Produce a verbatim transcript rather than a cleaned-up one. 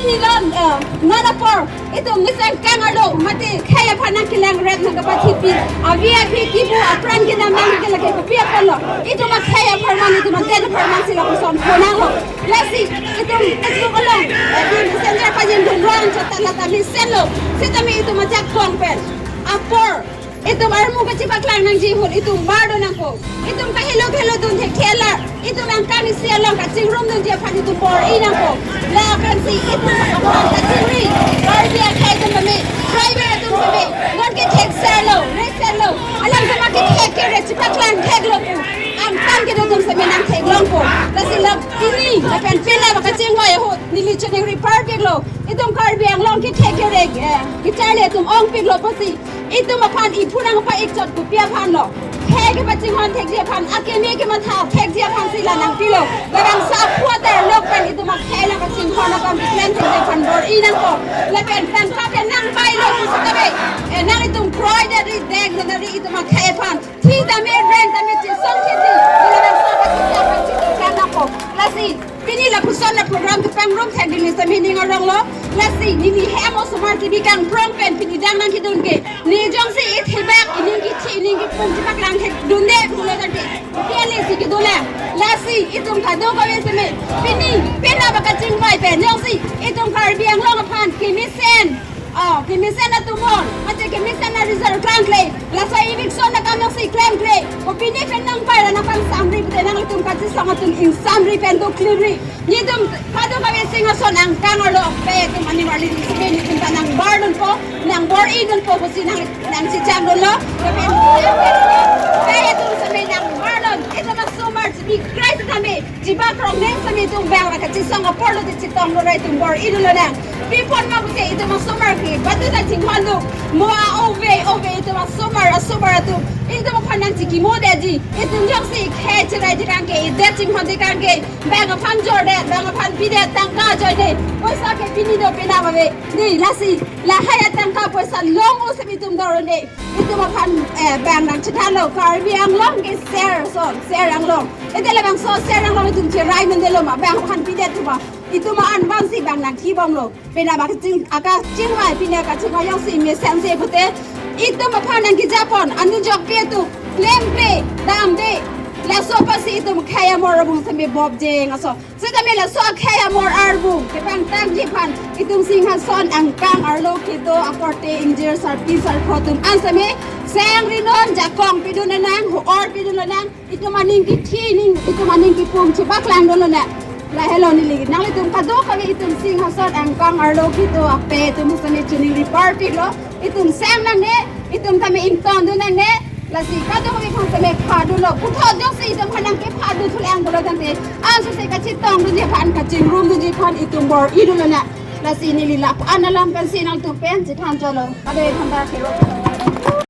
Nilon, eh, non apor, itum mesen kang arlo, mate khei aphan nangkelang rep nangkapathipi. Avi avi kipu apran kinam nangkele ke kopi aphan lo. Itum akhei apharman, itum aden apharman si lapuson ponang lo. Lasi, itum Facebook along, eh, di messenger pajin dun rong chata lata mesen lo. Sitame itum ajakong pen. Apor, itum armu kachipaklang nangji ahut itum bardon nangpo. Itum kahelo kahelo dun thekthe alar. Itum angkang isi along kachingrum dunji aphan itum bor-i nangpo. Lapensi itum aphan kachingri. Karbi akhei atum pame, driver atum pame, non kethek serlo, re serlo. Alang sama kethek kere chipaklang theklo pu. Angkang kedo atum seme nangtheklongpo. Lasi la pini, lapen pini la kachingvai ahut, neli choningri parpiklo. Itum Karbi Anglong kethek kere, eh, kecharli atum ongpiklo pusi. Itum aphan iphu nangpa-ikchot kopi aphan lo. Khei kepachinghon thekji aphan, akeme kematha thekji aphan si la nangpilo. Labangso aphu atar lok pen itum akhei along kachinghon akam keklem thekji aphan bor-i nangpo. Lapen tangka pen nangvailo pusitame, eh, nanglitum kroi dari deng dari itum akhei aphan. Thi tame reng tame chisong khiti. Labangso kachinghon aphan chitu kan nangpo. Lasi, pini lapuson la program kepangrum thek dili sami ning arong lo. Lasi, neli hem osomar T V kangprong pen pini dang nangkedun ke. Ne jongsi ithibak, ining kithi, ining kipum chipaklang thek dunde pulo tangte. Pian le si kedo le. Lasi, itum kadokave seme. Pini, pena ba kachingvai pen. Jongsi, itum Karbi Anglong aphan, kemesen. Oh, kemesen atum bon. Mate kemesen a-result klangkle. Laso eviction akam jongsi klemkle. Ko pini pen nangpai ra nangpangsamri pute nanglitum kachisong atum ingsamri pen do klimri. Netum kadokave sing ason angkang arlo pe atum ani marli seme netum ta nangbardunpo, nangbor-idunpo pusi nang, nangchichangdunlo. Pe atum seme nangbardun. Itum asomar seme Christ kami. Chibakrong ne seme itum bang ra kachisong apor lo chitonglo ra itum bor-idunlo nang. Pi apot ma pute itum asomar ke. Batu ta chinghon lo. Mo a ove, ove itum asomar, asomar atum. Itum aphan nangchikimo detji. Itum jongsi khei chirai tekang ke, idet chinghon tekang ke, bang aphan jordet, bang aphan pidet, tangka ajoine. Poisa ke pini do pena ave. Ne, lasi, lahai atangka poisa long-o seme itum dorone. Itum aphan, eh, bang nangchethanlo, Karbi Anglong ke ser ason, ser anglong. Ite labangso ser anglong itum cherai mendelo ma, bang aphan pidet tu ma. Itum an bang si bang nangthibomlo. Pena ba kaching, akachingvai, pini akachingvai jongsi mesen si pute. Itum aphan nangkejapon, anujok pi atum, klemkle, damde. Laso apotsi itum khei amor abung seme bop jeng aso. Sitame laso akhei amor arbung kepangtangji aphan itum Singhason angkang arlo kedo akorte ingjir sarpi sarpo atum an seme seng rinon jakong pidun nang, ho-or pidun nang, itum aning kithi ning, itum aning kipum chipaklangdunlo nang. Lahelo neli nanglitum kadokave itum Singhason angkang arlo kedo ape atum seme choningri parpiklo. Itum seng nangne, itum tame ingtondun nangne, lasi kadokave aphan tame phadunlo. Puthot jongsi itum aphan nangkephadu thulang pulo tangte, anso se kachetongdunji aphan, kachingrumdunji aphan itum bor-idunlo nang. Lasi neli la-an alam pensi nangtum pen chethanchotlo. Kadokave aphan ta kero.